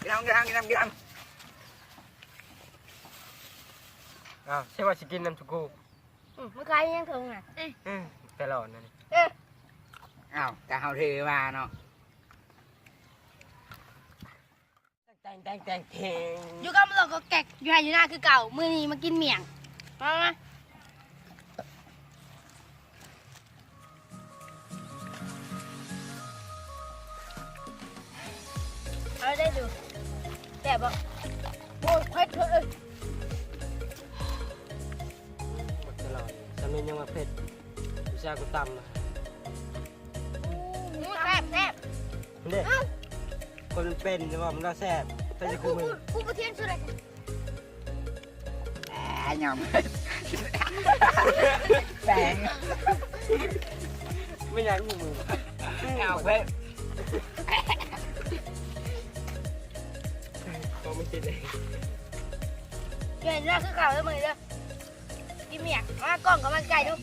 ກິນນ້ຳ ກິນນ້ຳ ກິນນ້ຳ ກິນນ້ຳ. ອ້າວ ໃຊ່ວ່າຊິກິນນ້ຳຈຸກູ. ອືມ ມື້ກາຍຍັງເຖິງນະ. ອືມ ຕະຫຼອດນັ້ນ. ເອີ ອ້າວ ກະເຮົາຖືມາເນາະ. ແຕ່ງ ແຕ່ງ ແຕ່ງ ແຕ່ງ ຢູ່ກັບມັນກໍແກກ ຢູ່ໄຮ່ຢູ່ນາຄືເກົ່າ. ມື້ນີ້ມາກິນໝ້ຽງ ມາ ມາ. ເອົາໄດ້ດູ ແຊບບໍ່? ໂອ້ຍ ເຜັດເຮີ້ຍ. ບັກຕະຫຼອດ ຊຳນີ້ຍັງວ່າເຜັດ ອຸດສ່າກູຕຳ. ອືມ ແຊບ ແຊບ ເດ້. ເອົ້າ ຄົນເປັນວ່າມັນວ່າແຊບ ໃຜຊິຄືມຶງ. ກູ ກູ ກູບໍ່ທຽງສຸດເລີຍ. ອາ ຍອມ ແປງ ແມ່ນຫຍັງຂອງມຶງ. ເອົາເວີ້ຍ ບໍ່ມີຕິດເລີຍ. ເກັ່ງໜ້າຄືເກົ່າເດີມື້ນີ້ເດີ. ກິນໝ້ຽງ ມາກ້ອງກັບມັນໃກ້ດູ.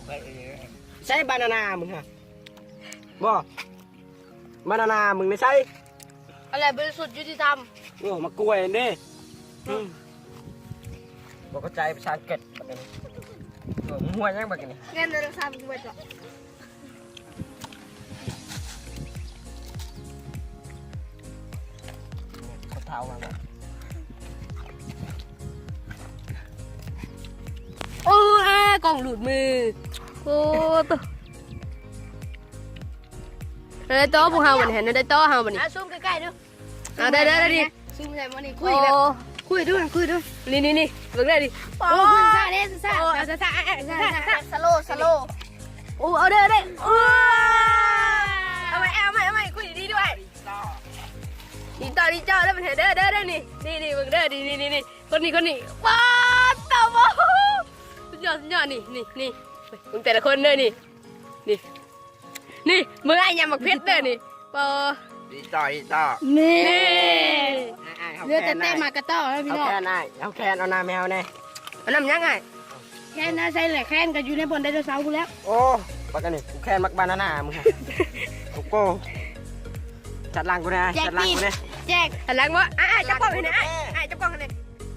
ໃຊ້ບານານາມຶງຫະ ບໍ່? ບານານາມຶງໃນໃສ? ອັນໃດບໍລິສຸດຍຸຕິທຳ. ໂອ້ ໝາກກ້ວຍເດ້. ອືມ ບໍ່ເຂົ້າໃຈພາສາອັງກິດບັດນີ້. ໂອ້ ມົວຫຍັງບັດນີ້. ເງິນໂທລະສັບກູເບິດເກາະ. ເຂົາເຖົ້າມາແລ້ວ. ໂອ້ ອາ ກ້ອງຫຼຸດມື. ໂອ້ ໂຕ ໄດ້ຕໍ່ພວກເຮົາບັດນີ້ ໄດ້ຕໍ່ເຮົາບັດນີ້. ອາ ຊູມໃກ້ໆດູ. ເອົາ ໄດ້ໆ ນີ້ ຊູມໃສ່ໝົດນີ້. ຄຸຍແບບ ໂອ້ ຄຸຍດູ ຄຸຍດູ. ນີ້ໆ ເບິ່ງເດີນີ້. ໂອ້ ຄຸຍຊ້າເດ້ ຊ້າ ໂອ້ ຊ້າ ຊ້າ ສະໂລ ສະໂລ. ໂອ້ ເອົາເດີ ເອົາເດີ. ໂອ້ ເອົາໃໝ່ ເອົາໃໝ່ ເອົາໃໝ່ ຄຸຍດີໆ ດ້ວຍ. ດີຕໍ່ ດີຕໍ່ເດີ ມັນເດີ ເດີ ນີ້ ນີ້ ນີ້ ເບິ່ງເດີ ນີ້ ນີ້ ນີ້ ຄົນນີ້ ຄົນນີ້. ປາດໂຕ ສຸດຍອດ ສຸດຍອດ. ນີ້ ນີ້ ນີ້ ເບິ່ງແຕ່ລະຄົນເດີ ນີ້ ນີ້ ນີ້ ເບິ່ງອ້າຍຫຍ້ຳໝາກເຜັດເດີ ນີ້. ປາ ດີຕໍ່ ດີຕໍ່. ນີ້ ນີ້ ອ້າຍ ເຫຼືອແຕ່ແຕະໝາກກະຕໍ້ແລ້ວພີ່ນ້ອງ. ເອົາແຄນອ້າຍ ເອົາແຄນ ເອົານ້ຳໃຫ້ເຮົາແດ່. ເອົານ້ຳຫຍັງອ້າຍ? ແຄນນະ ໃສ່ແຫຼະ ແຄນກໍຢູ່ໃນບ່ອນໄດໂນເສົາພຸ້ນແຫຼະ. ໂອ້ ບັກອັນນີ້ ກູແຄນບັກບານານາມຶງ. ໂອ້ໂກ ຈັດຫຼັງກູແດ່ ຈັດຫຼັງກູແດ່. ແຈກ ສັນຫຼັງບໍ່? ອ້າຍ ຈັບກ້ອງໃຫ້ແດ່ ອ້າຍ ອ້າຍ ຈັບກ້ອງໃຫ້ແດ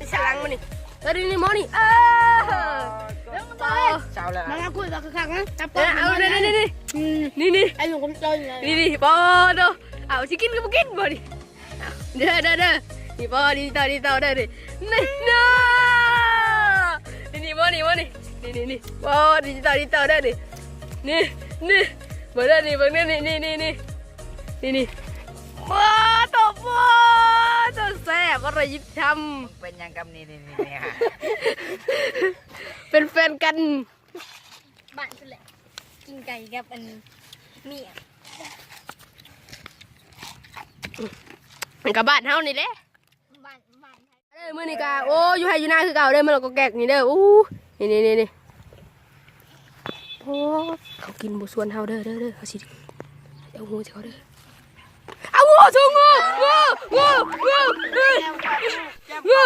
່. ສັນຫຼັງມັນນີ້ ເອີ ນີ້ ນີ້ ໝໍນີ້ ເອີ ເອີ ເອົາແລ້ວ ມາຄຸຍກັນຄັກໆນະ ຈັບກ້ອງ. ເອີ ເອົາ ນີ້ ນີ້ ນີ້ ອືມ ນີ້ ນີ້ ໄອ້ໜຸ່ມຄົນເກົ່ານີ້ ນີ້ ນີ້ ປາໂຕ ເອົາ ຊິກິນກໍບໍ່ກິນບໍ່ນີ້. ເດີ ເດີ ເດີ ນີ້ບໍ່ ດີຕໍ່ ດີຕໍ່ເດີ ນີ້ ນີ້ ນີ້ ນີ້ບໍ່ ນີ້ບໍ່ ນີ້ ນີ້ ນີ້ ນີ້ບໍ່ ດີຕໍ່ ດີຕໍ່ເດີ ນີ້ ນີ້ ນີ້ ເບິ່ງເດີ ນີ້ ເບິ່ງເດີ ນີ້ ນີ້ ນີ້ ນີ້ ນີ້ ນີ້ ນີ້ ໂອ້ ໂຕ ໂອ້ ໂຕ ແຊບ ອະລະຍິບທຳ. ເປັນຫຍັງກັບນີ້ ນີ້ ນີ້ ນີ້ ເປັນແຟນກັນ. ບ້ານພຸ້ນແຫຼະ ກິນໄກ່ກັບອັນໝ້ຽງ ມັນກໍບ້ານເຮົານີ້ແຫຼະ ບ້ານ ບ້ານ. ເດີ ມື້ນີ້ກະ ໂອ້ ຢູ່ໄຮ່ຢູ່ນາຄືເກົ່າເດີ ມາເລາະກໍແກກນີ້ເດີ. ໂອ້ ນີ້ ນີ້ ນີ້ ນີ້ ໂອ້ ເຂົາກິນບໍ່ຊວນເຮົາເດີ ເດີ ເດີ ເຮົາຊິເອົາງູໃສ່ເຂົາເດີ. ເອົາງູ ສູງງູ ງູ ງູ ງູ ງູ.